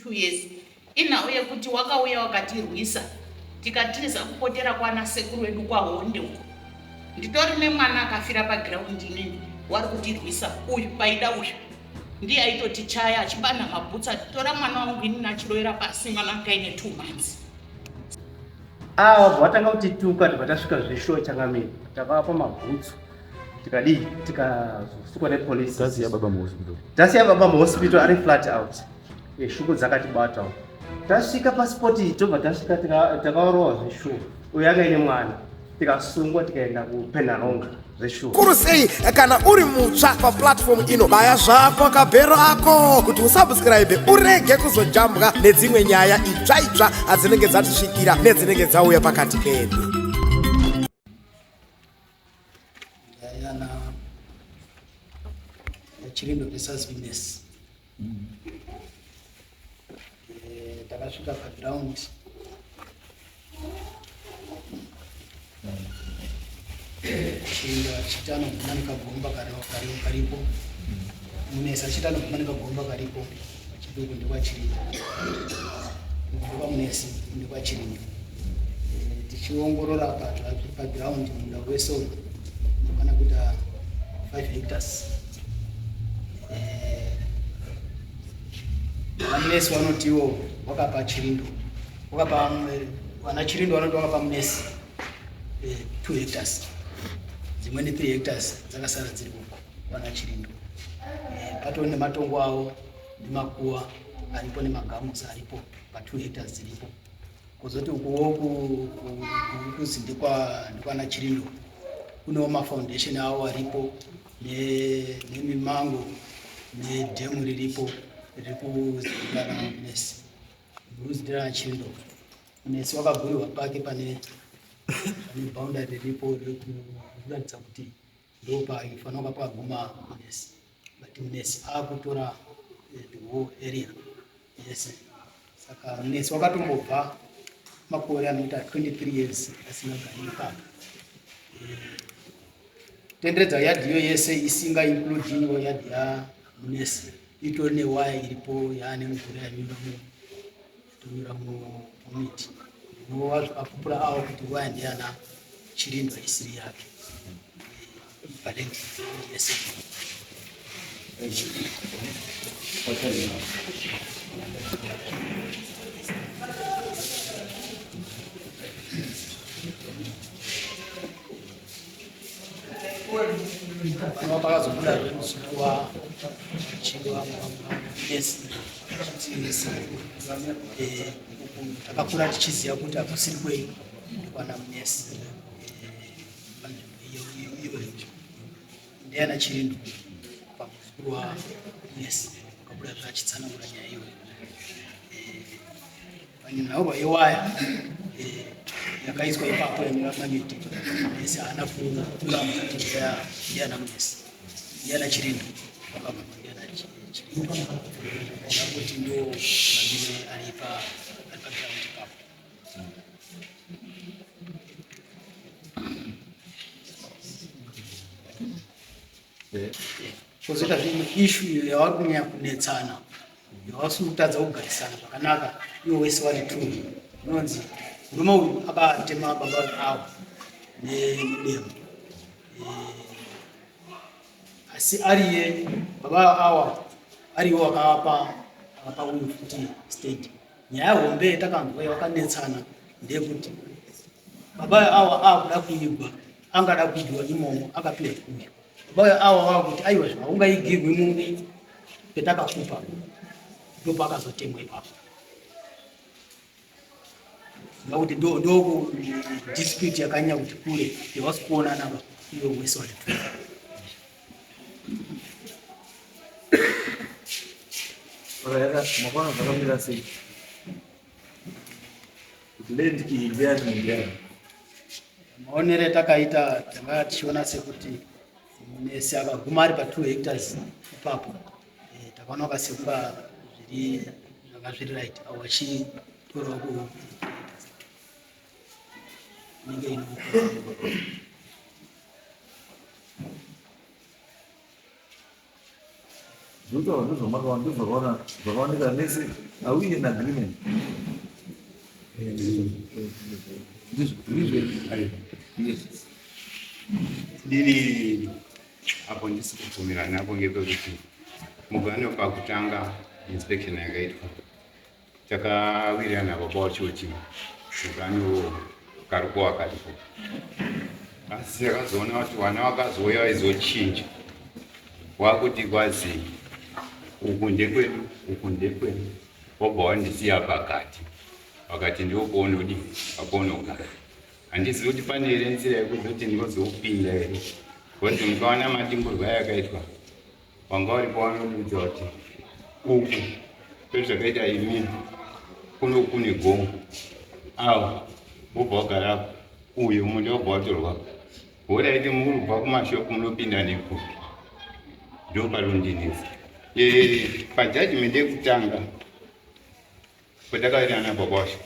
22 years. Inhau yekuti wakauya wakatirwisa tikatiza kupotera kwana sekuru wedu kwaHonde uko. Nditori nemwana akafira pagiraundi inini wari kutirwisa uyu paida uyu ndiye aitotichaya achibanha mabhutsu atitora mwana wangu inini achirovera pasi mwana anga aine 2 months. Ava vatanga kutituka tibva tasvika zveshuwa changamire takavapa mabhutsu tikadii tikazosukwa nepolice tasiya baba muhospital tasiya baba muhospital ari flat out shuku dzakatibatawo tasvika pasipoti tobva tasvika takaorowa zveshuwa uyo anga ine mwana tikasungwa tikaenda kupenharonga zveshuwa kuru sei kana uri mutsva paplatform ino baya zvako kabhero ako kuti usubscribe urege kuzojambwa nedzimwe nyaya itsva itsva adzinenge dzatisvikira nedzinenge dzauya pakati pedu. Yana Chirindo versus Witness. Takasvika paground Chirindo achiti anobvuma nekagomba karipo Munesi achiti anobvuma nekagomba karipo achiti uku ndekwaChirindo uku ndekwaMunesi uku ndekwaChirindo. Tichiongorora paground munda wese uyu unokwana kuita 5 hectares. VaMunesi vanoti ivo wakapa Chirindo, wakapa vana Chirindo vanoti wakapa Munesi 2 hectares, dzimweni 3 hectares dzakasara dziri uko vana Chirindo. Patori nematongo avo nemakuwa aripo nemagamusi aripo pa 2 hectares dziripo. Kuzoti ukuwo kuzi ndekwana Chirindo kunewo mafoundation avo aripo nemimango nedhemu riripo riri kuzivikanwa Munesi riri Chirindo. Munesi wakagurirwa pake pane boundary riripo riri kuratidza kuti ndopaifanira kuva pakaguma Munesi, but Munesi akutora the whole area yese. Saka Munesi wakatombobva makore anoita 23 years asingagari ipapo. Tenderedza yadhi iyo yese isinga include iyo yadhi yaMunesi, itori newaya iripo yaane mvura yanyura yatonyura mumiti inova zvakapupura avo kuti waya ndeyana Chirindo isiri yake. Paland yese. Pakazobuda muzukuru waChirindo takakura tichiziva kuti hakusiri kwedu ndekwana Munesi panzvimbo iyo iyoyo ndeyana Chirindo pamuzukuru waMunesi akabuda zvaachitsanangura nyaya iyoyo. Panhaurwa yewaya yakaiswa ipapo yamanyeti Munesi haana kuramba kuti ndeyana Munesi, ndeyana Chirindo wakabvuma ndeyana Chirindo kuti ndo mambire ari paground ipapo. Kozoita zvimwe issue iyo yavari kunyanya kunetsana yavasiri kutadza kugarisana zvakanaka ivo wese vari two inonzi murume uyu akatema baba avo nedemo asi ariye baba awa ariwo akavapa akapa uyu futi stand. Nyaya hombe yatakanzwa yawakanetsana ndeyekuti baba awa akuda kuigwa angada kuidiwa imomo akapiwa uyu baba awa wakuti aiwa zvaungaigirwi mu petakakupa ndopaakazotemwa ipapo ngakuti ndo ndo dispute yakanyanya kuti kure yavasi kuonana ba iwe wese wati Makaona zvakamira sei kuti land iyi ndeyani ndeyani? Maonero etakaita tanga tichiona sekuti Munesi akaguma ari pa 2 hectares ipapo, takaona vakasekunga zviri zvanga zviri right avo vachitorawo ku inenge ino Zvinotaurwa ndozvamakaona ndozvakaona zvakaoneka nese. Are we in agreement? Ndizvo ndizvo. Yes. Ndiri apo ndisi kubvumirana apo ngepekuti mugano pakutanga inspection yakaitwa Takawirirana baba wacho kuti mugano kariko karipo, asi takazoona kuti vana vakazouya vaizochinja wakuti kwazi uku ndekwedu uku ndekwedu, wobva wandisiya pakati, vakati ndiwo paunodii paunogara. Handizivi kuti pane here nzira yekuzoti ndinozopinda here, because mukaona madimburwa yakaitwa Wanga waripo wanondiudza kuti uku kwezvakaita imi kuno kune gomo awo wobva wagara uyo munda wobva watorwa horaiti muri kubva kumashopu munopinda nekupi ndo parondinetsa eh, pajudgment yekutanga patakaita ana baba wacho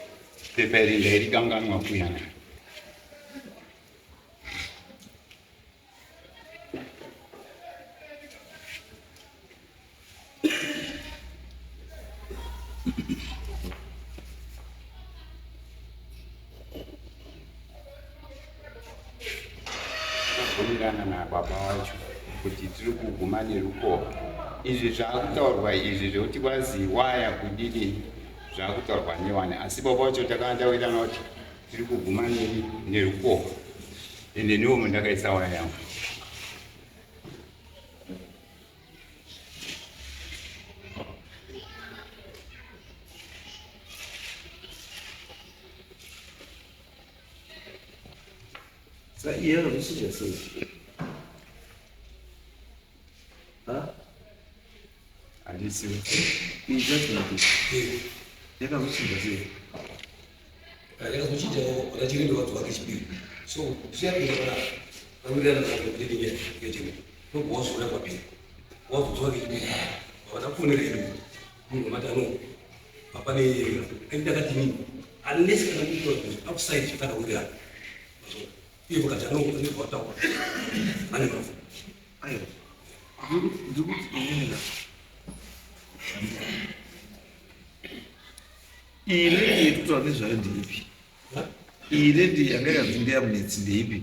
pepa iri ndairikanganwa kuyana Takabvumirana nababa wacho kuti tiri kuguma nerukova. Izvi zvaakutaurwa izvi zvekuti kwazi waya kudini zvaakutaurwa newana, asi baba wacho takanga tawirirana kuti tiri kuguma nerukova ende ndiwo mundakaisa waya yangu. Saka iye akazochinja sei? Ha? Handisiwe. Iyi judgment iyi yakazochinja sei? Yakazochinja rachirindo wadzoka kechipiri. So zvichapinda pana vawirirana nakudedenyaya yechino. Ndobva wazouya kwapiri. Wazodzoka kechipiri. Havana kufonera iri. Munhu wamati ano papa ne ndakati nini unless kana kuitwa zvinhu outside zvatakawirirana. Iye vakati ano wataura. Ane mavhu. Aiwa. Ndiri kuti inini ka. Iyi lady yekutaura nezvayo ndeipi? Iyi lady yanga yakanzi mbuya Munetsi ndeipi?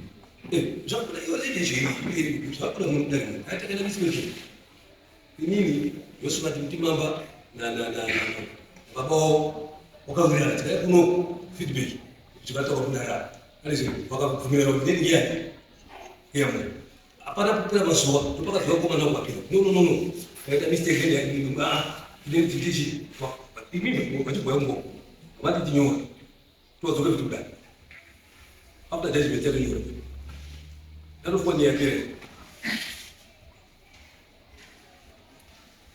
Zvakuda iyo lady yacho iri zvakuda munhu kudai aitakaita miswezvo. Inini Joshua Timtimamba na na na baba wavo wakawirirana tikaya kuno feedback tikataura kudara anizvi vakabvumirana kuti ndeni ngeyani ngeyamwe hapana kupera mazuva ndopakadzoka komana kwapira no no no no kaita mistake ndeni ah ndeni tichi imimi vachibhoya ngo vati tinyora towadzoka kuti kudai after judgment yatonyora ndatofuwa nyaya yapera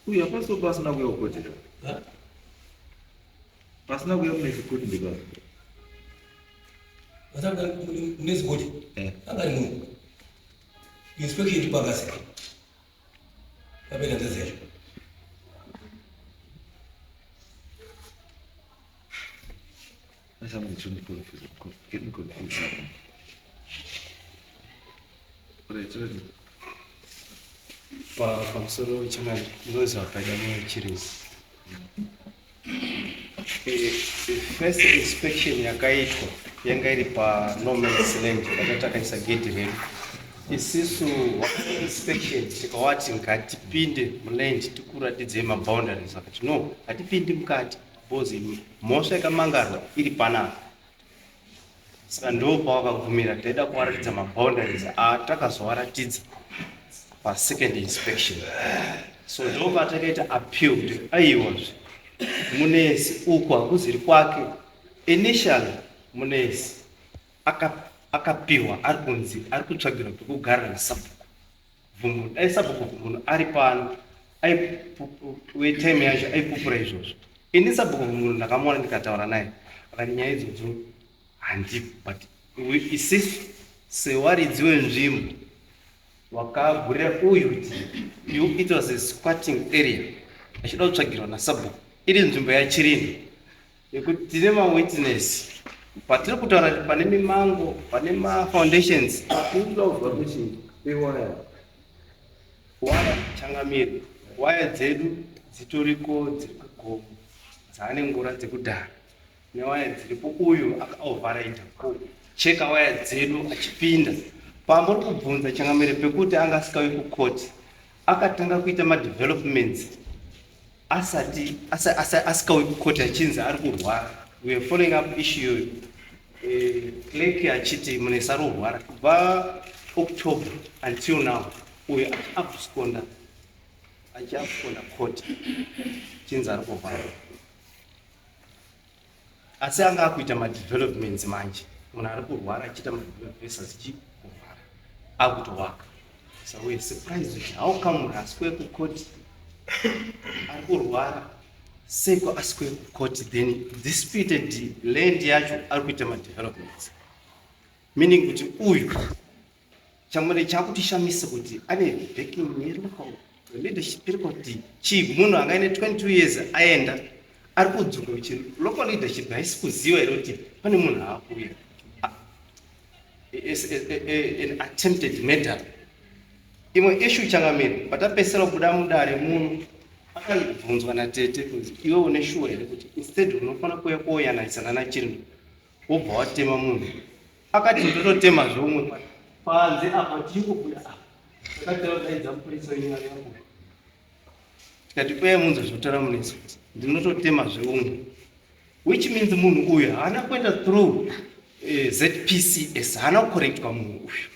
Uyu hapasi pasina kuya kukotera. Pasina kuya mune zikoti ndepapa. Pasina mune zikoti? Eh. Anga ari munhu. Inspection ndipagasi. Papera nzezi yacho. That's how much you getting confused. Right, ready. Pamusoro chimani ndinoziva paida muchirezi. First inspection yakaitwa yanga iri pa no man's land patakaisa gate redu. Isisu inspection tikawati ngatipinde muland tikuratidzei maboundaries akati no hatipindi mukati because mhosva yakamangarwa iri panapa saka ndo pawakagumira taida kuvaratidza maboundaries atakazovaratidza pasecond inspection so ndo patakaita appeal kuti aiwazve munesi uku hakuziri kwake initially munesi akapiwa ari kunzi ari kutsvagirwa pekugara nasabhuku Vhumbu dai sabhuku munhu ari pano wetime yacho aipupura izvozvo ini sabhuku munhu ndakamuona ndikataura naye akati nyaya idzodzo handipo but isisu sewaridzi wenzvimbo wakagurira uyu kuti it was a squatting area achida kutsvagirwa nasabhuku iri nzvimbo yachirindo Nekuti tine mawitness patiri kutaura kuti pane mimango pane mafoundations. Tinoda kuzwa kuti waya waya changamire Waya dzedu dzitoriko dziri kugomo dzaane ngura dzekudhara newaya dziripo uyu akaovharaita kucheka waya dzedu achipinda pambori kubvunza changamire pekuti anga asikawi kukoti akatanga kuita madevelopments asati asikawi kukoti achinzi ari kurwara. We are following up issue iyoyo. Clerk achiti munhu ari kurwara kubva October until now, uyo achiabsconda achiabsconda court chinzi ari kurwara, asi anga akuita madevelopments. Manje munhu ari kurwara achiita madevelopments achikurwara akutowaka. So we are surprised kuti how come munhu asikuye kukoti ari kurwara seko asikuye kukoti, then disputed land yacho ari kuita madevelopments, meaning kuti uyu chamune chakutishamisa kuti ane backing yelocal leadership iri kuti chii. Munhu anga aine 22 years aenda ari kudzoka kuti local leadership haisi kuziva here kuti pane munhu aakuuya an attempted murder? Imwe issue, changamire, patapesera kubuda mudare muno akabvunzwa natete kunzi, "Iwe une shuwa here kuti instead unofanira kuuya koyananisana naChirindo wobva watema munhu?" Akati, "Ndototema zveumwe panze apa." Tichingobuda apa takatadaidza mupurisa wenyu ari apo, tikati, "Uyai munzwe zvotaura munetsi kuti ndinototema zveumwe," which means munhu uyu haana kuenda through ZPCS, haana kucorrectwa munhu uyu.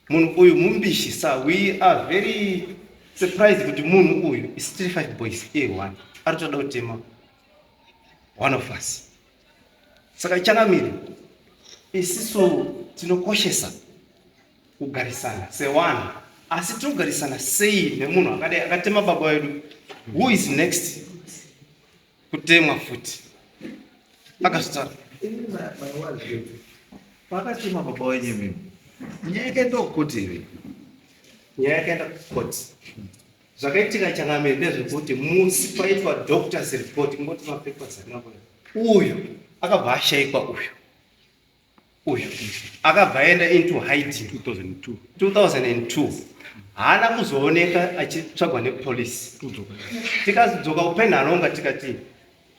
Munhu uyu mumbishi. Sa we are very surprised kuti munhu uyu is 35 boys a1 ari kutoda kutema one of us. Saka changamire, isisu tinokoshesa kugarisana sewanhu, asi tinogarisana sei nemunhu akadai akatema baba vedu? Who is next kutemwa futi akazvitaura? Pakatema baba wenyu imimi, nyaya yakaenda kukoti here? Nyaya yakaenda kukoti. Zvakaitika, changamire, ndezvekuti musi paitwa doctors report, kungoti mapapers atinako, uyu akabva ashayikwa. Uyu akabva aenda into hiding. 2002. 2002 haana kuzooneka achitsvagwa nepolisi. Tikadzoka kuPenhalonga tikati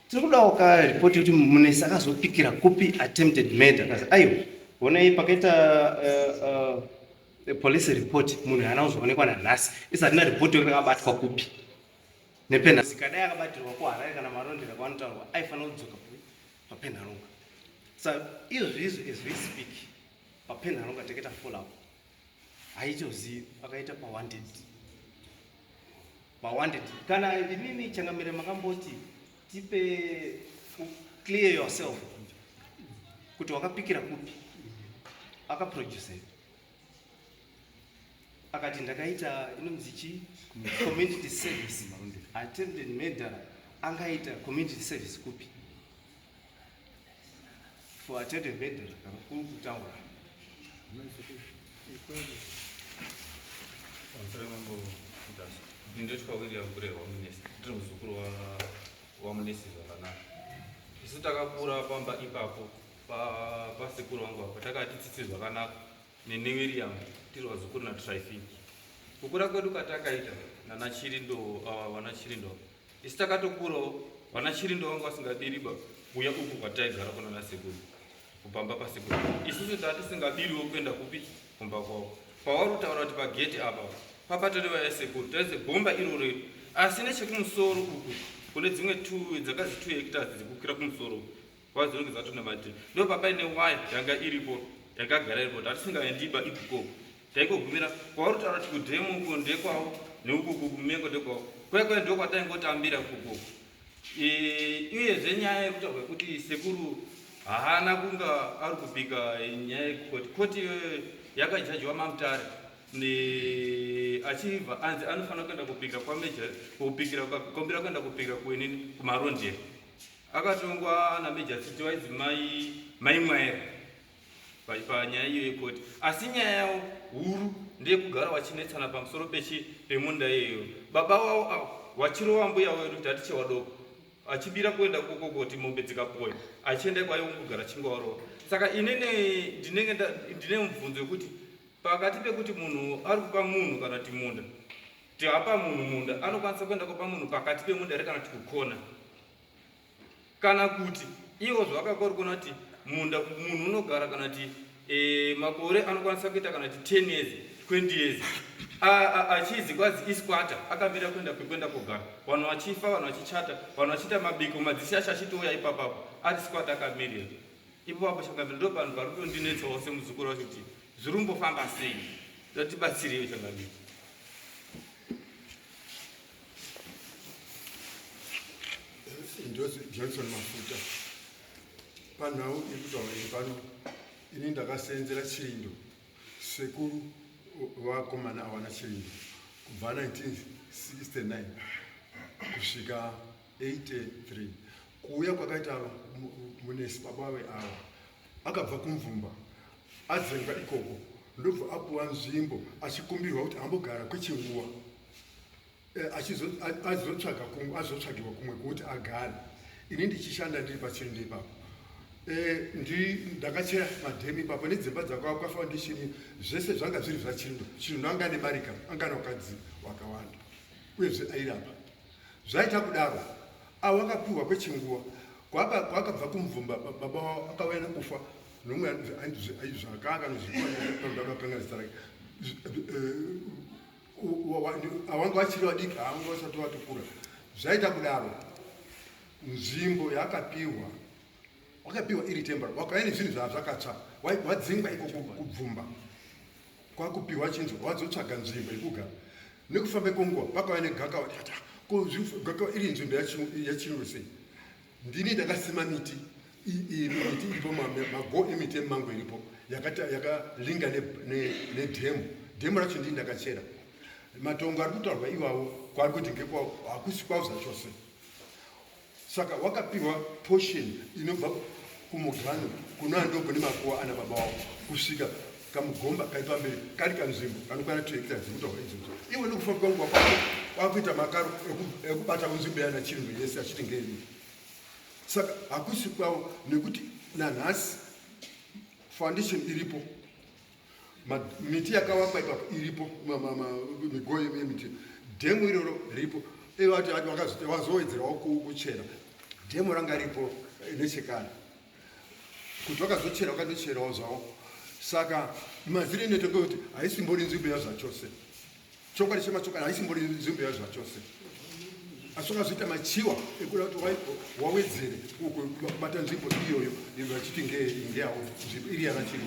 tiri kudawo karipoti kuti munesi akazopikira kupi attempted murder. Akazi, "Aiwa, honai pakaita police report, munhu haana kuzoonekwa nanhasi. Isati ripoti yokuti akabatwa kupi nePenhalonga." Kadai akabatirwa kuHarare kana Marondera kwanotaurwa, aifanira kudzoka paPenhalonga. Sa izvizvi as we speak, paPenhalonga takaita follow up, haitozivi akaita pawanted pawanted. Kana inini, changamire, makamboti tipe clear yourself kuti wakapikira kupi, akaproduce akati, "Ndakaita inonzi chi community service." Attempted murder angaita community service kupi for attempted murder kana kuri kutaura? Pamusoro, Mambo Mutasa. Ndinotya William Kurehwa Munesi, ndiri muzukuru waMunesi zvakanaka. Isu takakura pamba ipapo pasekuru vangu apa, takati tsitsi zvakanaka nene William, tiri vazukuru naTrifin. Kukura kwedu katakaita nana Chirindo, ava vana Chirindo, isu takatokurawo vana Chirindo vanga vasingabiriba kuuya uku kwataigara kuna nasekuru kupamba pasekuru. Isusu tatisingabiriwo kuenda kupi kumba kwavo. Pavari kutaura kuti pageti apa papatoreva yasekuru, taize gomba iroro, asi nechekumusoro uku kune dzimwe dzakazi 2 hectares dzekukwira kumusoro kwadzinenge dzatone mati, ndo papaine waya yanga iripo yakagara iripo. Tatisingaendiba ikukoko, taingogumira kwavari kutaura kuti kudhemu uku ndekwavo neuku kumengo ndekwavo, kwaya kwaya ndo kwataingotambira kukoko. Uyezve nyaya yekutaurwa yekuti sekuru haana kunga ari kupika, nyaya yekukoti, koti iyoyo yakajajwa maMutare achibva anzi anofanira kuenda kupika kwameja, kupikira kumbira kuenda kupikira kuenini kuMarondera. Akatongwa naMeja Tsitsi, wainzi mai Mwaera panyaya iyo yekoti. Asi nyaya yavo huru ndeyekugara vachinetsana pamusoro pechi pemunda iyoyo. Baba wavo avo vachirova mbuya wedu tati chewadoko achibira kuenda kokokoti mombe dzikapoya achienda kwayo kugara chingovarova. Saka inene ndinenge ndine mubvunzo wekuti pakati pekuti munhu ari kupa munhu kana kuti munda. Kuti apa munhu munda anokwanisa kuenda kupa munhu pakati pemunda here kana kuti kukona? Kana kuti ivo zvavakakori kuona kuti munda munhu unogara kana kuti e, makore anokwanisa kuita kana kuti 10 years 20 years achizi kwazi isquata akamira kuenda kwekuenda kogara vanhu vachifa vanhu vachichata vanhu vachiita mabiko madzisi acho achitouya ipapapo ari squata akamirira ipapo changamira ndo vanhu vari kutondinetsawo semuzukuru wacho kuti zviri kumbofamba sei ndatibatsireiwo changamira. Ndozi Johnson Mafuta. Panhau iri kutaura iri pano, ini ndakaseenzera Chirindo, sekuru vakomana awana Chirindo kubva 1969 kusvika 83. Kuuya kwakaita Munesi baba ve ava akabva kuMvumba adzenga ikoko ndobva apuwa nzvimbo achikumbirwa kuti ambogara kwechinguva. Eh, achizotsvaga kumwe azotsvagirwa kumwe kwekuti agare ini ndichishanda ndiri pachirindi ipapo eh, ndakachera madhemu ipapo nedzimba dzakavakwa foundation zvese zvanga zviri zvachirindo chirindo anga ane barika anga ane wakadzi wakawanda uyezve airapa zvaita kudaro avo akapiwa kwechinguva kwaakabva kumvumba baba wavo akauya nekufa nomwe zvakanga nozvikanga zita rake eh, awanga vachiri vadiki haanga vasati vatokura zvaita kudaro nzvimbo yaakapiwa wakapiwa iri tembera wakauya nezvinhu zvazvakatsva wadzingwa iko kubvumba kwakupiwa chinzwa wazotsvaga nzvimbo yekugara nekufamba kwenguva pakauya negakava ko gakava iri nzvimbo yachirungu sei Ndini ndakasima miti miti iripo mago emiti emango iripo yakalinga nedhemu dhemu racho ndini ndakachera matongo ari kutaurwa iwawo kwaari kuti ngekwawo hakusi kwavo zvachose saka wakapiwa portion inobva kumugano kunova ndoko nemakuwa ana baba wavo kusvika kamugomba kari pamberi kari kanzvimbo kanokwana two hectares dzekutaura idzodzo iwe nekufamba kwanguva kwako kwakuita makaro ekubata kunzvimbo yana chirungu yese achiti ngeyi saka hakusi kwavo nekuti nanhasi foundation iripo miti yakavakwa ipapo iripo migoyo yemiti dhemu iroro ripo ivati vazowedzerawo kuchera dhemu ranga ripo eh, nechekare kuti vakazochera vakatocherawo zvavo saka maziri inoita ngekuti haisimbori nzvimbo yazvachose chokwadi chemachokwadi haisimbori nzvimbo yazvachose asi wakazoita machiwa ekuda kuti wawedzere kubata nzvimbo iyoyo vachiti ngeyawo nzvimbo iri yavachiri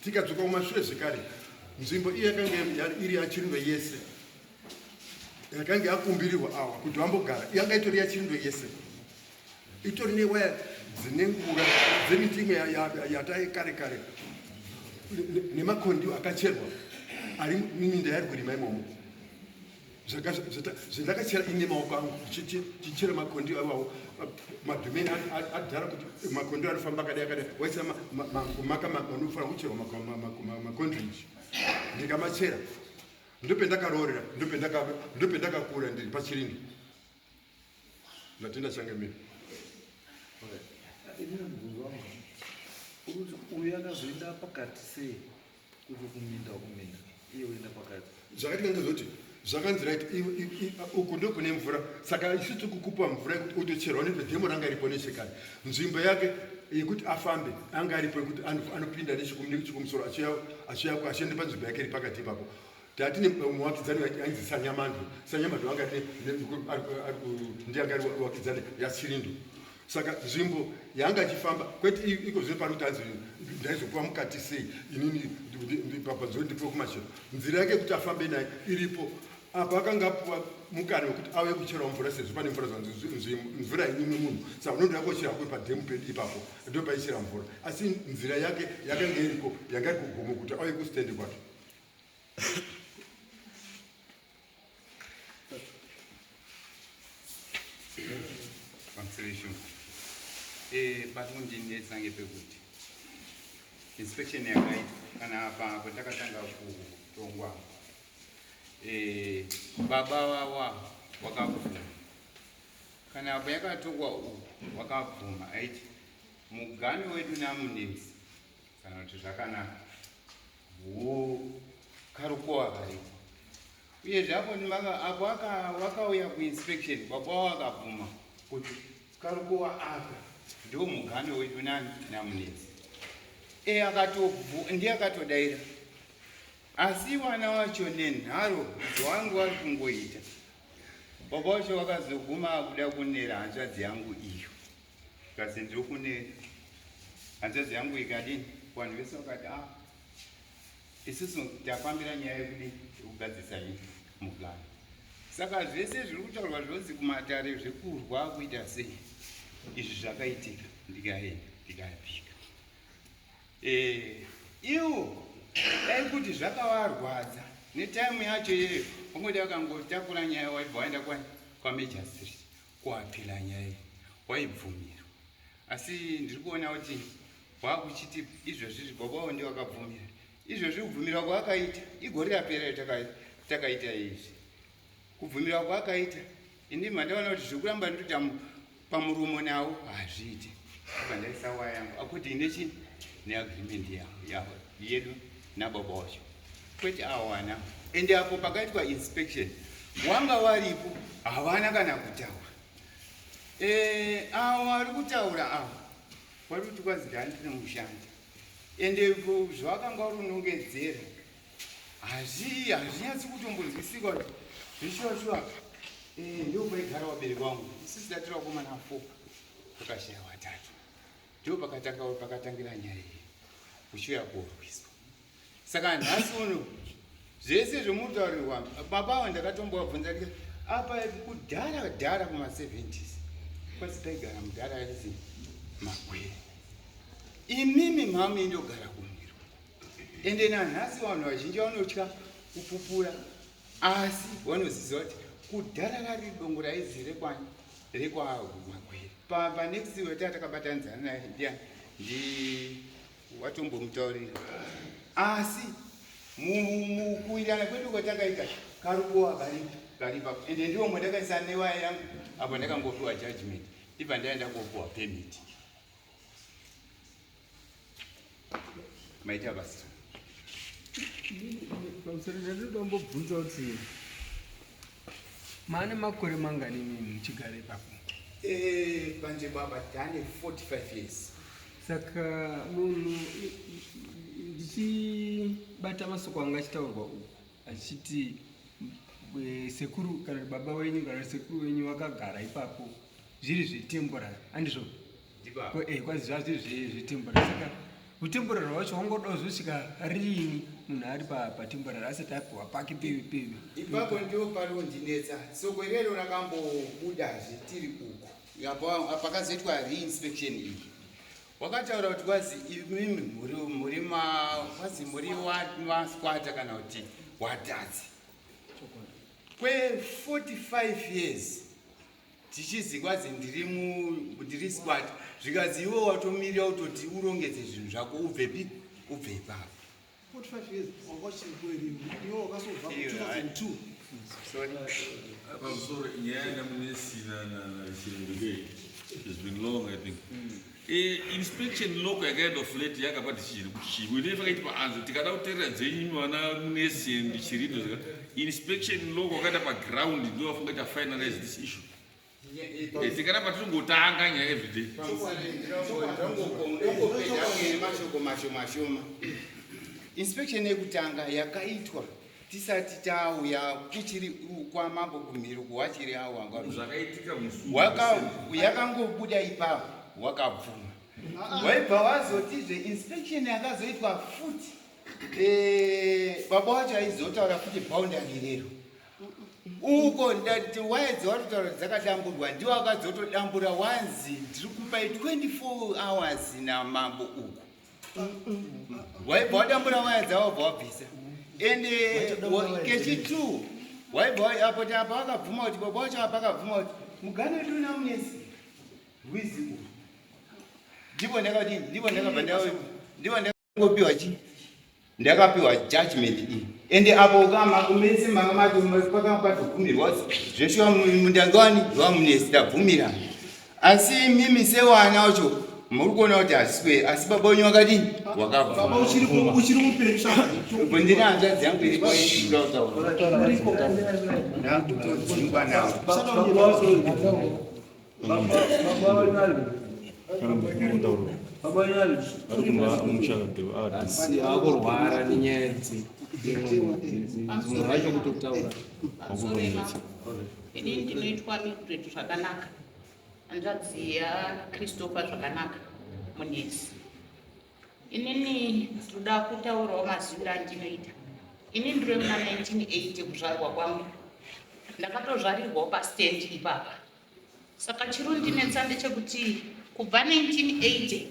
tikadzoka kumashure zvekare nzvimbo iyo yakanga iri yachirindo yese yakanga yakumbirirwa awa kuti vambogara yanga itori yachirindo yese itori newaya dzine ngura dzemiti imwe yatai kare kare nemakondiyo akacherwa ari muminda yari kurima imomo zvandakachera ini nemaoko angu chichera makondiyo iwawo madhumeni adhara kuti makondiyo anofamba akadai akadai waisa maka anofanira kucherwa makondriji ndikamachera ndopendakaroorera ndopendakakura ndiri pachirindi Ndatenda changamire. Ini mubvunzo wangu uri uyu akazoenda pakati sei kuti kuminda kuminda iye oenda pakati? Zvakaitika ndezvekuti zvakanzi right uku ndokune mvura saka isu tiri kukupa mvura yekuti utocherwa nedhemo ranga ripo nechekare nzvimbo yake yekuti afambe anga aripo yekuti anopinda nechekumusoro achiuya achienda panzvimbo yake iri pakati ipapo Tati muwakidzani ainzi Sanyamandwe. Sanyamandwe anga ndiye anga ari wakidzani yaChirindo. Saka nzvimbo yaanga achifamba kwete iko zvino pari kuti anzi ndaizopuwa mukati sei inini papanzvimbo ndipuwe kumachero. Nzira yake yekuti afambe naye iripo. Apa akanga apuwa mukana wekuti auye kucherawo mvura sezvo pane mvura mvura inyimwe munhu saka unondoda kochera kuri padhemu pedu ipapo ndopaichera mvura asi nzira yake yakanga iriko yanga iri kugomo kuti auye kustendi kwake. Pamusoro eh, patondinetsa ngepekuti inspection yakaitwa kana apa patakatanga kutongwa eh, baba wawa wakabvuma kana apo yakatongwa uku wakabvuma aiti mugani wedu namunetsi kana kuti zvakanaka Hoo karukowa kariko. Uyezve apo apo wakauya kuinspection baba wavo akabvuma kuti karukowa aka ndiwo mugano wedu nani namunetsi. E akatobvu ndiye akatodaira. Asi wana wacho nenharo dzawangu wari kungoita. Baba wacho wakazoguma akuda kunera hanzvadzi yangu iyo. Kasi ndiri kunera. Hanzvadzi yangu ikadini? Vanhu vese vakati ah Isusu tafambira nyaya yekudii yekugadzirisa mugano. Saka zvese zviri kutaurwa zvonzi kumatare zvekurwa kuita sei izvi zvakaitika ndikaenda ndikapika. Eh, iwo dai kuti zvakavarwadza netaimu yacho iyeyo wangoti akangotakura nyaya waibva waenda kwamajor street kuapila nyaya iyi waibvumirwa asi ndiri kuona kuti wakuchiti izvozvi baba wavo ndiwo akabvumira izvozvi kubvumira kwaakaita igore rapera takaita izvi kubvumira kwaakaita ini mandaona kuti zvekuramba ndikuita pamuromo nawo hazviiti abva ndaisa waya yangu according nechi neagreement yedu nababa wacho kwete awana ende apo pakaitwa inspection wanga waripo havana kana kutaura eh, awo ari kutaura awo wari kuti kwanzi ndandiri mushandi ende zvawakanga uri unongedzera hazvinyatsi kutombonzwisika kuti zveshuwa shuwa eh, ndio paigara vabereki vangu isisi tatiri vakomana fo pakashaya vatatu ndio pakatanga pakatangira nyaya iyi kuchiuya korwiswa saka nhasi uno zvese zvemutaurirwa baba avo ndakatombovabvunza ndika apa kudhara dhara kuma-70s kwasi paigara mudhara aizi magwere imimi mhamu indogara kumiro ende nanhasi vanhu vazhinji vanotya kupupura asi vanoziva kuti kudhara rari dongo raizi rekwani rekwamagwere panext weta takabatanidzana naye ndiani ndi watombomutaurira asi mukuwirirana kwedu kwatakaita karubowa karipo karipa ende ndiwo mwandakaisa newaya yangu apo ndakangopiwa judgment ndibva ndaenda kopiwa permit maita basa pamusoro ndinoda kuti maane makore mangani mimi muchigara ipapo eh, panzvimbo apa tane 45 years saka munhu ndichibata masoko anga achitaurwa uku achiti eh, sekuru kana baba wenyu kana sekuru wenyu vakagara ipapo zviri zvetemporary andizvo eh, kwazi zvazviri zvetemporary saka utemporary hwacho wangoda kuzosvika riini munhu ari patemporary asati apiwa pake pevi pevi ipapo ndipo parondinetsa soko irero rakambobudazve tiri uku pakazoitwa reinspection iyi wakataura kuti kwazi imimi muri kwazi muri masquata kana kuti watadzi kwe 45 years tichizi kwazi ndiri ndiri squat zvikazi iwe watomirira kutoti urongedze zvinhu zvako ubvepi ubve ipapo Pamusoro nyaya yamunesi nachirungu it's been long I think. Mm. Eh, inspection local yakaenda of late yakapa decision kuti chii we never kaiti paanzo tikada kuteerera dzenyu vana munesi and chirindo zvaka inspection local wakaenda paground ndo vafunga ita finalize this issue eh, tikaramba tiringotanga nyaya everyday mashoko mashoma shoma inspection yekutanga yakaitwa tisati tauya kuchiri kwamambo kumhiri kuwachiri awo wanga zvakaitika musi yakangobuda ipapo wakabvuma waibva wazotizve inspection yakazoitwa futi eh, baba wacho aizotaura futi boundary rero uko ndati waya dzawatotaura dzakadamburwa ndiwo akazotodambura wanzi ndiri kupai 24 hours namambo uku waibva wadambura waya dzavo wabva wabvisa ende kechi2 waibva apo apa wakabvuma kuti baba wacho apa akabvuma kuti mugano wedu una munesi rwizi urwu ndipo ndakadini ndipo ndakabva ndipo ndakangopiwa chi ndakapiwa judgment iyi ende apo kama kumese manga mato pakanga patogumirwa zveshuwa mundangani wamunesi tabvumirana asi mimi sewana wacho Muri kuona kuti hazisi asi baba wenyu wakadini? Baba uchiri uchiri mupenyu saka. Ndine hanzvadzi yangu iripo inoda kutaura. Ndakutodzingwa navo. Asi akurwara nenyaya dzimwe vacho kutotaura. Ini ndinoitwa Mildred zvakanaka. Hanzvadzi yaChristopher zvakanaka munesi. Inini ndinoda kutaurawo maziviro andinoita. Ini ndiri muna 1980 kuzvarwa kwangu. Ndakatozvarirwawo pastand ipapa. Saka chiri kundinetsa ndechekuti kubva 1980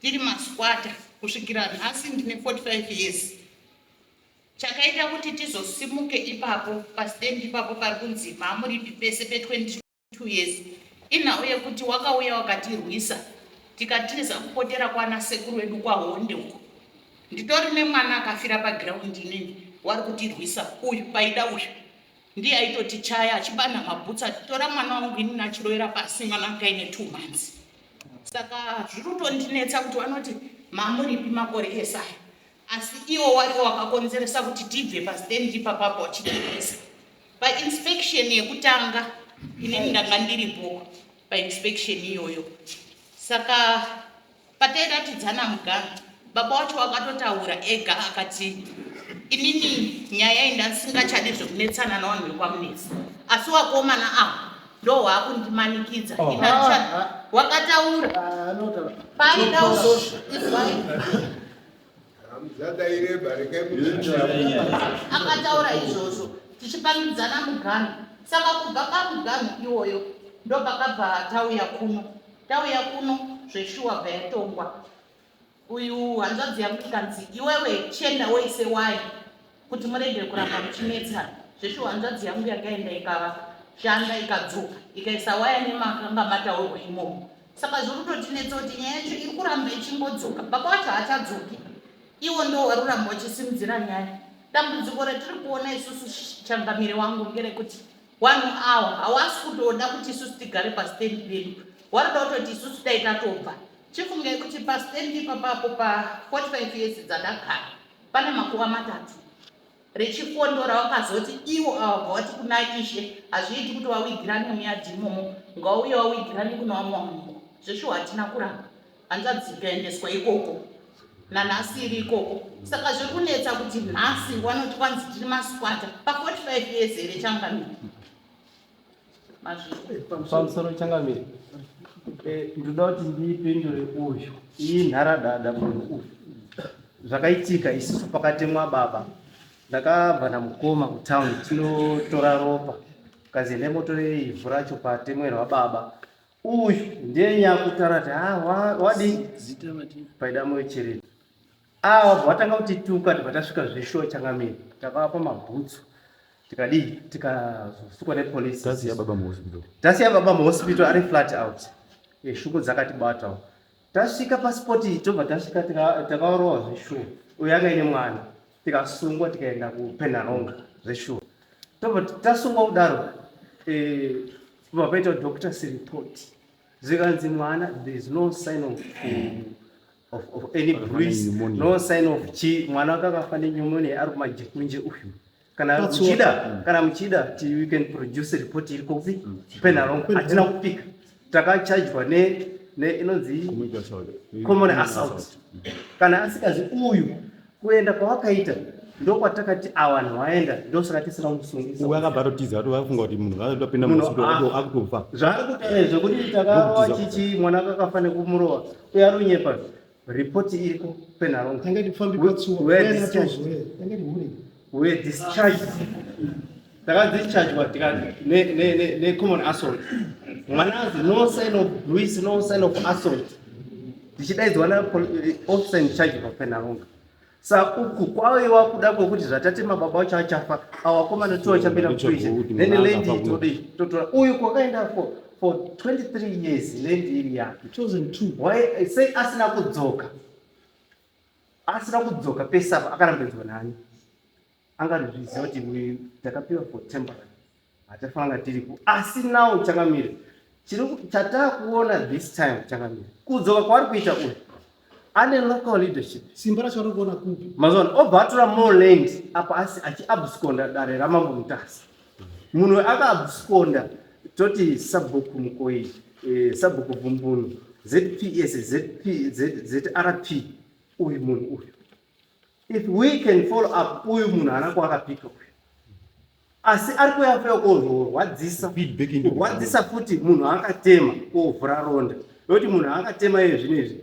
tiri masquatter kusvikira nhasi ndine 45 years. Chakaita kuti tizosimuke ipapo pastand ipapo pari kunzi mamuripi pese pe 22 years inhau yekuti wakauya wakatirwisa tikatiza kupotera kwana sekuru wedu kwaHonde uko. Nditori nemwana akafira pagiraundi inini wari kutirwisa uyu paida uyu ndiye aitotichaya achibanha mabhutsu achitora mwana wangu inini achirovera pasi mwana anga aine 2 months. Saka zviri kutondinetsa kuti vanoti mamuripi makore ese aya asi iwo wariwo wakakonzeresa kuti tibve pastand ipapapo wachitirwisa. Painspection yekutanga inini ndanga ndiripo painspection iyoyo, saka patairatidzana muganhu baba wacho wakatotaura ega akati inini nyaya iyi ndasingachadi zvekunetsana navanhu vekwamunetsi asi wakomana ava ndo waakundimanikidza. Oh. Ina wakataura paida akataura izvozvo tichipangidzana muganhu. Saka kubva pamuganhu iwoyo ndopakabva tauya kuno, tauya kuno zveshuwa bva yatongwa uyu hanzvadzi yangu ikanzi iwewe chienda woise waya kuti murege kuramba muchinetsana. Zveshuwa hanzvadzi yangu yakaenda ikashanda ikadzoka ikaisa waya nemakanga mataurwa imomo. Saka zviri kutotinetsa kuti nyaya yacho iri kuramba ichingodzoka, baba wacho haachadzoki, iwo ndo waruramba wachisimudzira nyaya. Dambudziko ratiri kuona isusu changamire wangu ngerekuti vanhu awa hawasi kutoda kuti isusu tigare pastendi pedu, waroda kutoti isusu dai tatobva. Chifungai kuti pastendi ipapapo pa 45 years dzadagara pane makuva matatu rechifondora wakazoti iwo awa bva wati kuna ishe hazviiti kuti wawigirane muyadhi imomo, ngauye wawigirane kuna vamwe vanhu. Zveshuwa hatina kuramba, hanzvadzi ikaendeswa ikoko nanhasi iri ikoko. Saka zviri kunetsa kuti nhasi wanoti kwanzi tiri masquatter pa 45 years here changamire? Pamusoro changamire, ndinoda kuti ndipindure uyu iyi nharadada munhu uyu. Zvakaitika isusu pakatemwa baba, ndakabva namukoma kutown tinotora ropa, kazi endai motore ivhu racho patemwerwa baba. Uyu ndiye nyakutaura kuti ha wadii paida moyo chirino. Ava vatanga kutituka tibva tasvika zveshuwa changamire, takavapa mabhutsu tikadii tikazosukwa nepolice. Tasiya baba muhospital, tasiya baba muhospital ari flat out. Shuku dzakatibatawo tasvika paspoti tobva tasvika takaorowa zveshuwa uyu anga ine mwana tikasungwa tikaenda kuPenhalonga zveshuwa. Tobva tasungwa kudaro tobva paita doctor's report zvikanzi mwana there is no sign of any bruise, no sign of chi mwana wake akafa nepneumonia ari kumajekunje uyu. Kana muchida, kana muchida you can produce report iri kopi Penhalonga. Hatina kupika, takachajwa ne ne inonzi common assault. Kana asikazi uyu kuenda kwawakaita ndokwatakati awanhu waenda, ndosaka tisina kumusungisa. Uyu akabva atotiza, atovafunga kuti munhu atopinda muhospital akutofa. Zvaari kutaura zvekuti takarova chichi mwana akakafa nekumurova uye ari kunyepa. Ripoti iriko Penhalonga. We were discharged, takadischargwa necommon assault. Mwana azi no sign of bruise, no sign of assault, tichidaidzwa naofficer in charge paPenhalonga. Sa uku kwaiwa kuda kwekuti zvatatema baba wacho achafa, awakomana two achapinda kuprison, then land todii totora. Uyu kwakaenda for 23 years land iri yake 2002. Why sei asina kudzoka? Asina kudzoka pese apa akarambidzwa nani? Angatozviziva kuti takapiwa for temporary, hatifanira tiripo. Asi now changamire, Chatakuona this time changamire kudzoka kwaari kuita uyu ane local leadership. Simba racho ari kuona kupi? Mazuva obva atora more land apa asi achiabsconda dare ramambo Mutasa. Munhu akaabsconda toti sabhuku Mukoyi, eh, sabhuku Vumbunu, ZPS, ZP, ZRP uyu munhu uyu. If we can follow up uyu munhu haana kwaakapika uyu. Asi ari kuuya fuya kozorwadzisa kurwadzisa futi munhu akatema kovhura ronda nokuti munhu akatema iye zvino izvi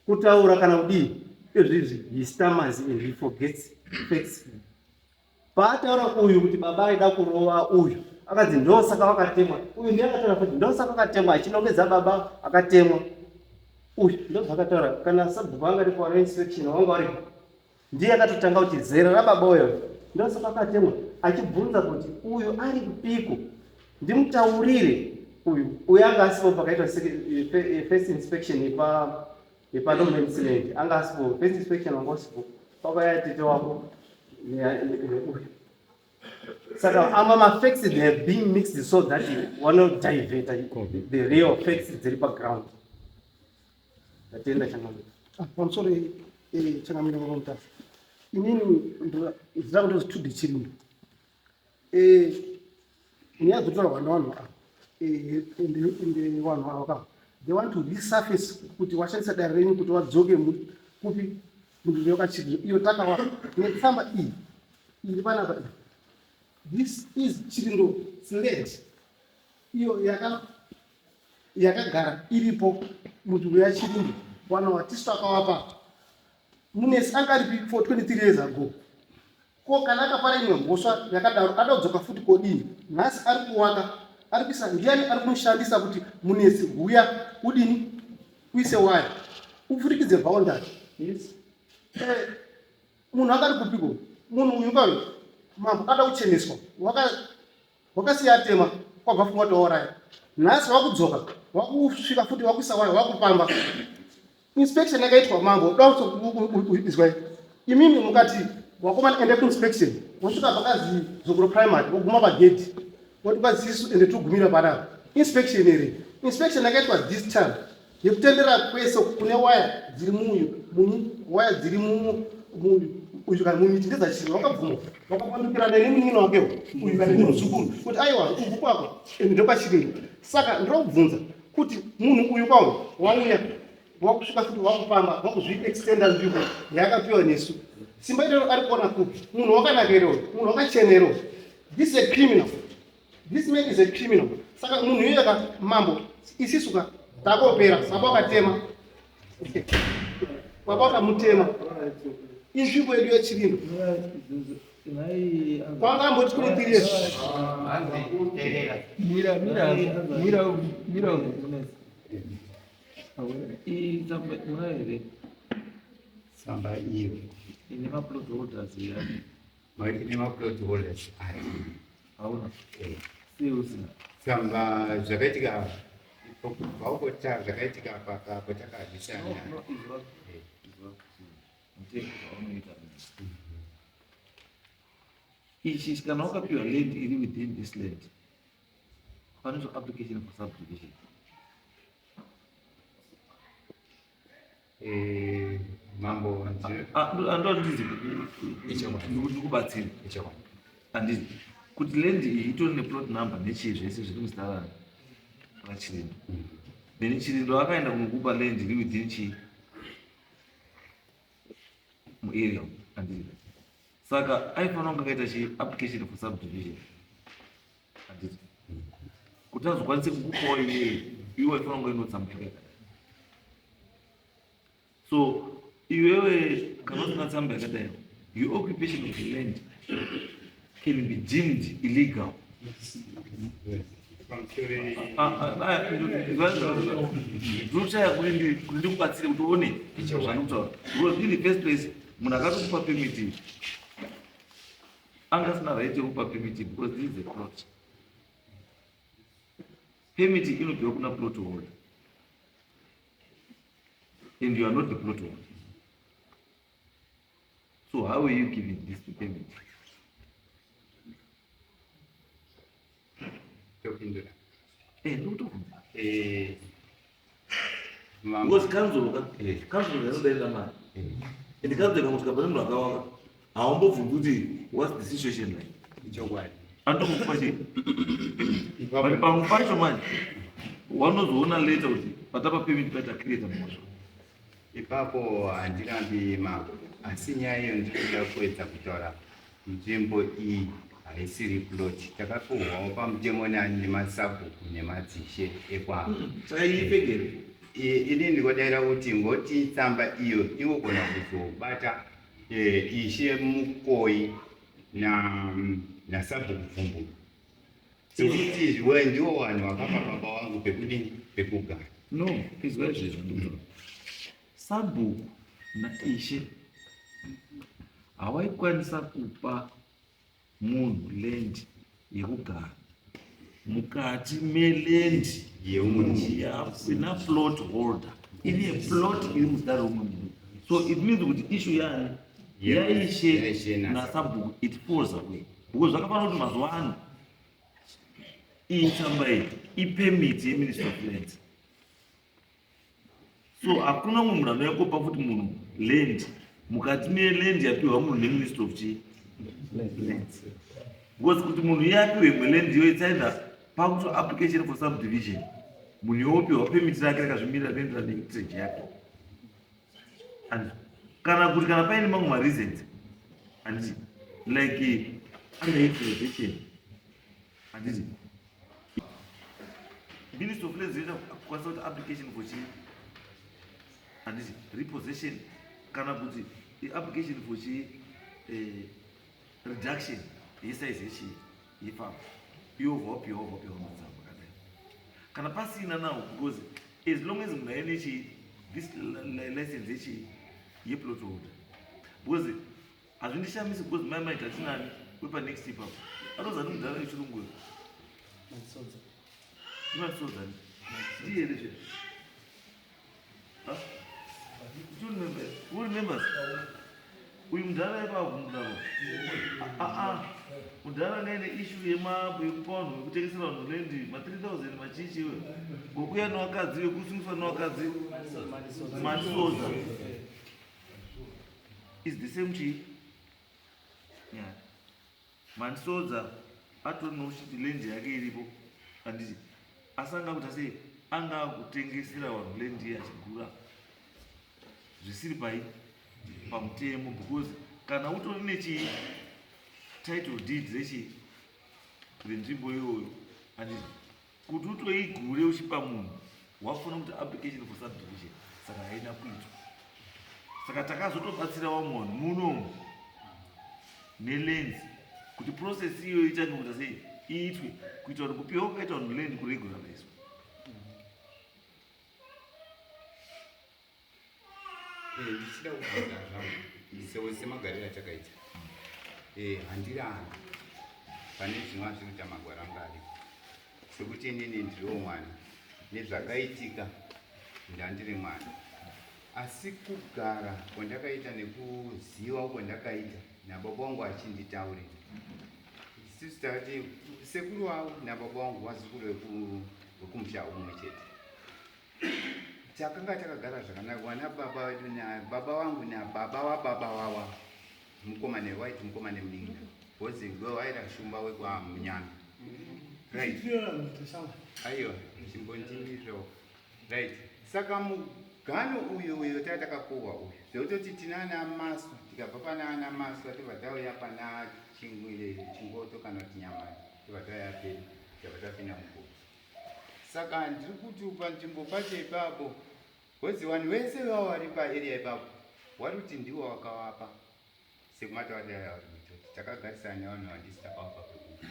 kutaura kana kudii izvizvi he stammers and he forgets facts. Paataura uyu kuti baba aida kurova uyu akanzi ndosaka wakatemwa uyu ndiye akataura futi ndosaka wakatemwa achinongedza baba akatemwa uyu ndozvakataura kana sabhuku anga aripo ane inspection wanga waripo ndiye akatotanga kuti zera rababa uyo ndosaka akatemwa achibvunza kuti uyu ari kupiko ndimutaurire uyu uyu anga asipo pakaitwa first inspection yepa yepanomemsiland anga asipo first inspection wanga usipo pakauya tete wako neuyu saka ama mafacts they have been mixed so that vanodiveta the real facts dziri paground. Ndatenda changamire. Ah, pamusoro eh, changamire vakamutasa inini ndira kuti zitude chirindo eh, nyaya dzotaurwa nevanhu ava eh, ende vanhu ava ka they want to resurface kuti washandisa dare renyu kuti wadzoke kupi munzvimbo yakachirindo iyo takawa netsamba iyi iri panapa iyi. This is Chirindo sled iyo yaka yakagara iripo munzvimbo yaChirindo vanhu vatisu takavapa munesi anga aripi for 23 years ago. Ko kana akapara imwe mhosva yakadaro ada kudzoka futi kodini? Nhasi ari kuwaka ari kuisa ndiani ari kumushandisa kuti munesi huya udini uise waya upfurikidze boundary. Yes. Eh, munhu akari kupiko munhu uyu kauyu mambo ada kucheneswa waka wakasiya atema kwabva fungwa touraya nhasi wakudzoka wakusvika futi wakuisa wayo wakupamba inspection yakaitwa mambo daizwai imimi mukati wakomana ende kuinspection wosvika pakazi zokuro primary woguma pagedhi woti kwazisu ende togumira panapa inspection here inspection yakaitwa this time yekutendera kwese kune waya dziri muyu muni waya dziri uyu kana mumiti ndedzachiri wakabvuma wakapandukirana nemunin'ina wakewo uyu kana nemuzukuru kuti aiwa uku kwako ende ndokwachirimo. Saka ndinokubvunza kuti munhu uyu kwawo wauya wakusvika futi wakupamba wakuzviextenda nzvimbo yaakapiwa nesu simba irero ari kuona kupi? Munhu wakanaka here uyu? Munhu wakachena here uyu? This is a criminal. This man is a criminal. Saka munhu iyoyo ka mambo isisu ka takopera baba wakatema baba wakamutema inzvimbo yedu yechirindo kwanga amboti kune 3 years. Mira, mira, mira, mira. Iyi tsamba unayo here? Tsamba iyo ine maplot holders here? Ine maplot holders ati hauna? Eh. Sei usina? Tsamba zvakaitika vaukota zvakaitika pakapo takabvisana. No, no, izwa. Izwa. Mutemo zvaunoita. Ichi kana wakapiwa land iri within this land panoitwa application for subdivision. Eh, mambo andoandizi ndikubatsira andizi kuti land iyi itori neplot number nechii zvese zviri muzita raChirindo. Then Chirindo akaenda kunokupa land iri within chii muarea andizi saka aifanira kunge akaita chi application for subdivision andizi kuti azokwanise kukupawo iwewe iwe waifanira kunge inotsamba yakadai. So iwewe kana usina tsamba yakadai your occupation of the land can be deemed illegal. Ndinoshaya kuti ndikubatsire kuti uone zvandikutaura because in the first place munhu akatokupa permit anga asina right yekupa permit because this is a plot. Permit inopiwa kuna plot holder and you are not the plot holder. So how are you giving this to permit? Topindura. Eh, ndikutobvunza. Eh, Because kanzuro ka kanzuro inodaira mari and kanzuro ikangosvika pane munhu akawaka haumbobvunzi kuti what's the situation like. Chokwadi. Anotokupa chii? But pamwe pacho manje wanozoona later kuti patapa permit paita create mhosva. Ipapo handirambi mambo, asi nyaya iyo ndikuda kuedza kutaura nzvimbo iyi haisiri plot takapiwawo pamutemo nemasabhuku nemadzishe ekwavo. Saka iyi ipegere. Ini ndikodaira kuti ngoti tsamba iyo ingogona kuzobata ishe Mukoi nasabhuku Pfumbu sekuti we ndiwo vanhu vakapa baba vangu pekudini pekugara. No, izwa izvezvo ndikutaura. Sabhuku naishe hawaikwanisa kupa munhu land yekugara mukati meland ina plot holder ine plot iri muzita reumwe munhu so it means kuti issue yani yaishe nasabhuku it falls away because zvakafanira kuti mazuva ano iyi tsamba iyi ipermit yeministry of lands so hakuna mumwe munhu anouya kopa futi munhu land mukati meland yapiwa munhu neministry of chii lands because kuti munhu iye apiwe imwe land iyo it's either pakuto application for subdivision munhu iwe opiwa permit rake rakazvimirira rinoenderana nehectarage yake and kana kuti kana paine mamwe mareasons handiti like under utilization handiti Ministry of Lands inoita kukwanisa kuti application for chii handiti repossession kana kuti application for chii reduction yesize yechii yefarm yobva wapiwa wobva wapiwa matsamba akadai kana pasina now because as long as munhu aine chii this license yechii yeplot holder because hazvindishamisi because mai mai tatinani wepanext ipapo anozani mudhara wechirungu uyo ndimatisodza ndiye here zve Who remembers? Uyu mudhara ipapo aa mudhara anga aine issue yemapu yekupa vanhu yekutengesera vanhu lendi ma 3000 machichi iwe ngokuya nevakadzi vekusungiswa nevakadzi Mandisoza is the same chii yeah. Mandisodza atori nokuchiti land yake iripo handiti asi anga kuita sei anga akutengesera vanhu land iye achigura zvisiri pai pamutemo because kana utori nechii title deed rechii renzvimbo iyoyo handiti Kuti utoigure uchipa munhu wakufanira kuti application for subdivision saka haina kuitwa. Saka takazotobatsira vamwe vanhu munomu nelands kuti process iyoyo itange kuita sei iitwe kuitira kuti kupiwa kwakaita vanhu land kuregularizwa. Ndichida kubvunza zvangu semagariro atakaita handirani pane zvinova zviri kuita magwaro anga aripo sekuti inini ndiriwo mwana nezvakaitika ndandiri mwana asi kugara kwandakaita nekuziva kwandakaita nababa wangu achinditaurira isusu takati sekuru wavo nababa wangu vazukuru vekumusha umwe chete Takanga takagara zvakanaka wana baba vedu na baba wangu na baba wa baba wawa mukoma ne white mukoma ne munin'ina because ndiwe waira shumba wekwa munyana right aiwa chimbondindirirawo right saka mugano uyu uyu tatakapuwa uyu zvekutoti tinana maswa tikabva pana ana maswa tobva tauya pana chingoto kana kuti nyamani tobva tauya pedu tobva tapinda mugova Saka ndiri kuti panzvimbo pacho ipapo bcoz vanhu vese vava vari paarea ipapo wari kuti ndiwo wakavapa sekumataurira yauri kuita kuti takagarisana nevanhu vandisi takavapa pekuva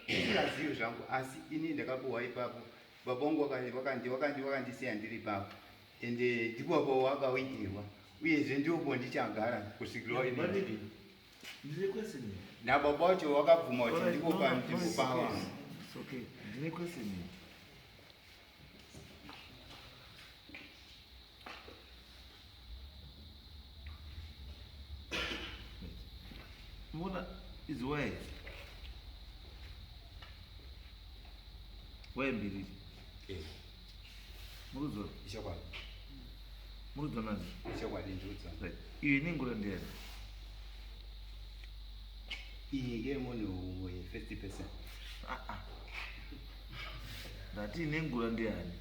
ndisingazivi zvangu asi ini ndakapuhwa ipapo baba vangu wakandisiya ndiri ipapo ende ndipo apo wakawigirwa uyezve ndipo ndichagara kusvikirwa ini nababa wacho wakabvuma kuti ndipo panzvimbo pava. Ndine question. Mona is why. Why mbiri? Eh. Murudzo. Ichokwadi. Murudzo nani? Ichokwadi ndirudzo. Right. Iyi nengura ndiyani? Iyi ngeyemunhu wefirst person. Ah ah. Ndati nengura ndiyani?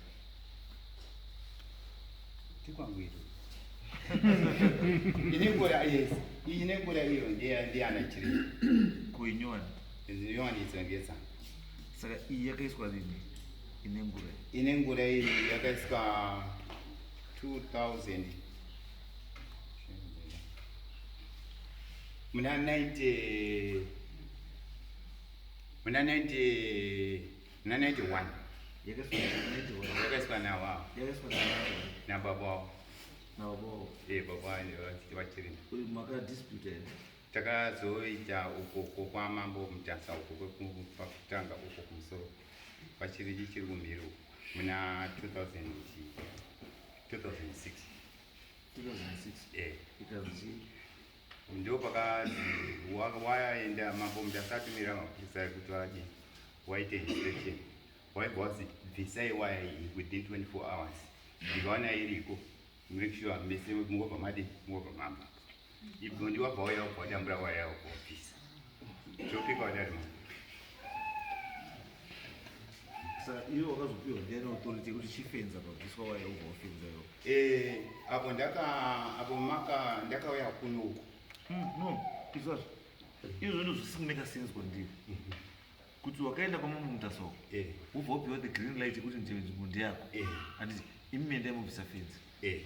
Tikwangu iro. Inengura yes. Iyi nengura iyo ndiya ndiyana chiri. Kuinyowani. Inyowani idzo ngedzangu. Saka iyi yakaiswa rini? Ine ngura. Ine ngura iyi yakaiswa 2000 muna 90 muna 90 muna 91 yakaiswa nawa nababa wavo nababa wavo eh baba vachiri makadispute here takazoita uko kwamambo mutasa uko kwekutanga uko kumusoro pachiri chichiri kumhiri uko muna 2000 2006 2006 eh ikanzi ndo pakazi waenda mambo mutasa atumira mapurisa ekuti vadii waite inspection waibva wazi bvisai waya iyi within 24 hours ndikaona iriko make sure mese mungobva madi mungobva mamba ibvo ndiwabva wauya wabva wadambura waya wabva wabvisa topika wadari ma saka iwe wakazopiwa ndiani authority yekuti chifenza pabviswa waya ubva wafenza iwe Eh, apo ndaka apo maka ndakauya kuno uku no izvazvo izvo ndo zvisi kumeka sense kwandiri kuti wakaenda kwamambo mutasa uko eh. wobva wapiwa the green light yekuti nzvimbo ndeyako eh. handiti imi endai mobvisa fenzi eh.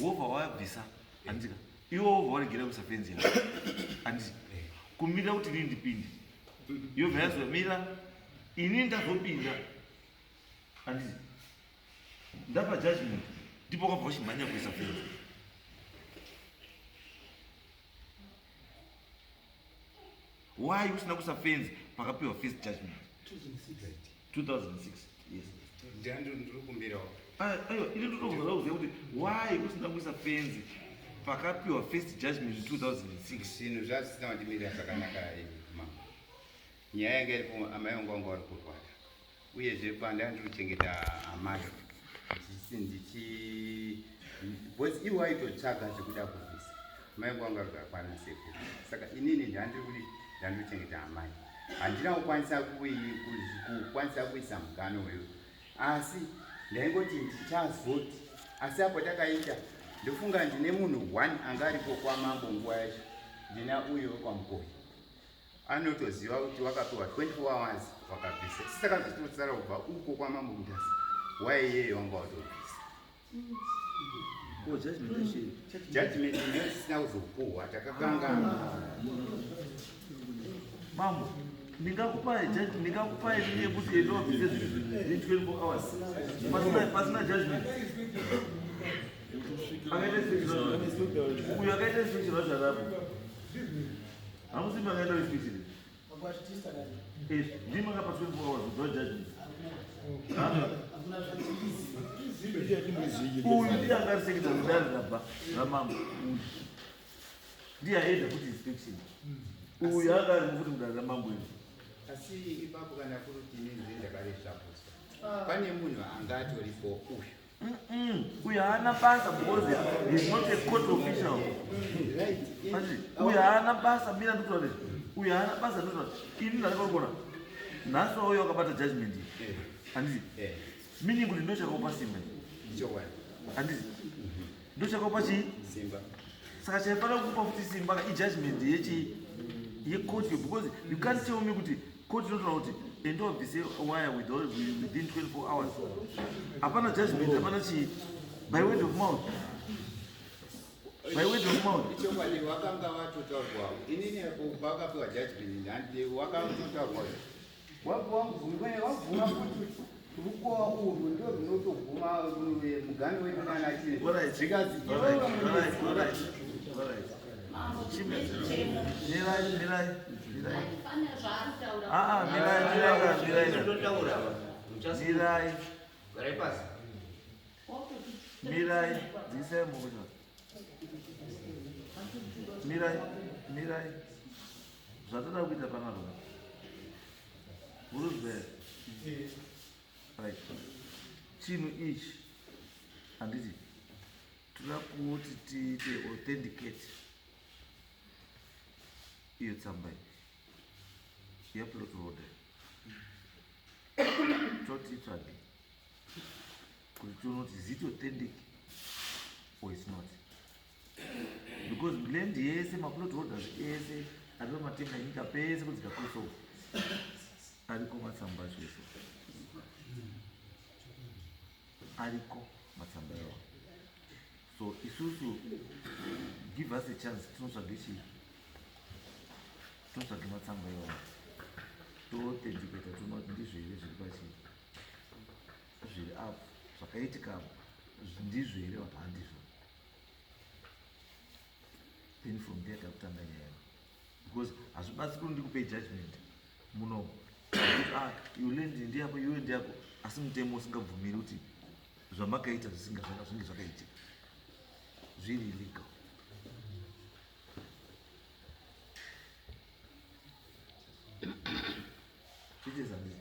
wobva wabvisa handika iwe wobva waregera kuisa fenzi yako handiti kumirira kuti inini ndipinde yobva yazomira inini ndazopinda handiti ndapa judgment ndipo wakabva uchimhanya kuisa fenzi why usina kuisa fenzi pakapiwa first judgment 2006 yes ndiri kumbirawo aiwa ini ndotobvunza kuziva kuti why usina kuisa fenzi pakapiwa first judgment 2006 zvinhu zvazvisina kundimirira zvakanaka ma nyaya yanga iripo amai vangu vanga vari kurwara uyezve panda ndiri kuchengeta amai ndichi because iwo aitotsvaga zvekuda kubvisa mai vangu vanga vari kwana sekuru saka inini ndandiri kuti ndandiri kuchengeta amai handina kukwanisa kukwanisa kuisa mugano uyu asi ndaingoti ndichazoti asi apo takaita ndofunga ndine munhu one anga aripo kwamambo nguva yacho ndina uyo wekwamukoyi anotoziva kuti wakapiwa 24 hours wakabvisa sisakazvitotsara kubva uko kwamambo mutasa waiyeyo wanga watobvisa judgment ndiyo tisina kuzopuhwa takakangana mambo ndingakupai ndingakupai nini yekuti enda wabvise zvinhu in 24 hours pasina judgment uyu akaita inspection wacho arapo hamusi makaenda inspection ndimi makapa 24 hours without judgment uyu ndiye anga ari secretary mudare rabva ramambo uyu ndiye aenda kuti inspection uyu anga ari kuti mudare ramambo iri asi ipapo kana kuri kuti inini ndakaresvaposwa pane munhu anga atoripo uyu uyu haana basa because he's not a court official uyu haana basa mira ndikutaura uyu haana basa ndikutaura ini ndandakakuona nhasi wauya wakabata judgment iyi handiti meaning kuti ndochakaupa simba handiti ndochakaupa chii simba saka chaifanira kukupa futi simba ijudgment yechi yecourt because you can't tell me kuti court inotaura kuti enda wabvise wire within 24 hours hapana judgment hapana chii by word of mouth by word of mouth ichokwadi wakanga watotaurwa inini pakapiwa judgment handi wakatotaurwa wabvuma kuti rukowa urwu ndo runotoguma mugano wedu kana chine zvikazi mirai mirai mirai aa mirai mirai mirai mirai mirai dzisai mukucha mirai mirai zvatoda kuita panapa uruzve Right, chinhu ichi handiti toda kuti tiite authenticate iyo tsamba iyi yeplot holder, toti itsvage kuti tione kuti is it authentic or is not, because land yese, maplot holders ese ari pamatenga enyika pese kudzika kwese ariko matsamba acho ese, ariko matsamba iwawo. So isusu, give us a chance, tinotsvage chii, tinotsvage matsamba iwawo, toauthenticata, toona kuti ndizvo here zviri pachii, zviri apo, zvakaitika apo ndizvo here vati handizvo. Then from there takutanga nyaya, because hazvibatsi kuti ndikupe judgment muno kuti, ah, iwe land ndiyako, iwe ndiyako, asi mutemo usingabvumiri kuti zvamakaita zvisinga zvinge zvakaitika zviri illegal. Chete zandii.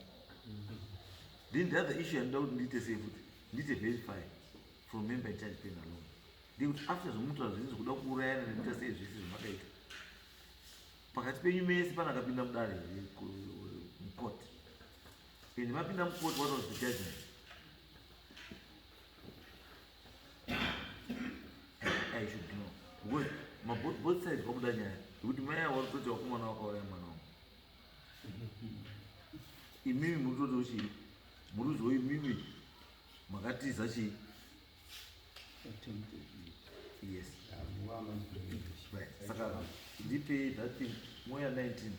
Then the other issue yandinoda kuti ndiite sei futi, ndiite verify from member in charge Penhalonga, ndekuti after zvomutora zvese zvekuda kuurayana nekuita sei zvese zvamakaita pakati penyu mese, pana akapinda mudare here, mucourt? And mapinda mucourt, what was the judgment? I should know because both sides kwabuda nyaya yekuti mai avo vari kutoti vakomana vakauraya mwana wangu, imimi muri kutoti chii, muri kuzwa imimi makatiza chii. Yes, right. Saka ndipe that thing, moya 19,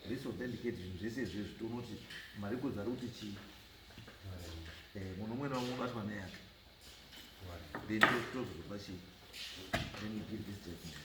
let's authenticate zvinhu zvese izvezvi, tione kuti marecords ari kuti chii. Munhu umwe naumwe ubatwa neyake, then tozozopa chii, then we give this judgment.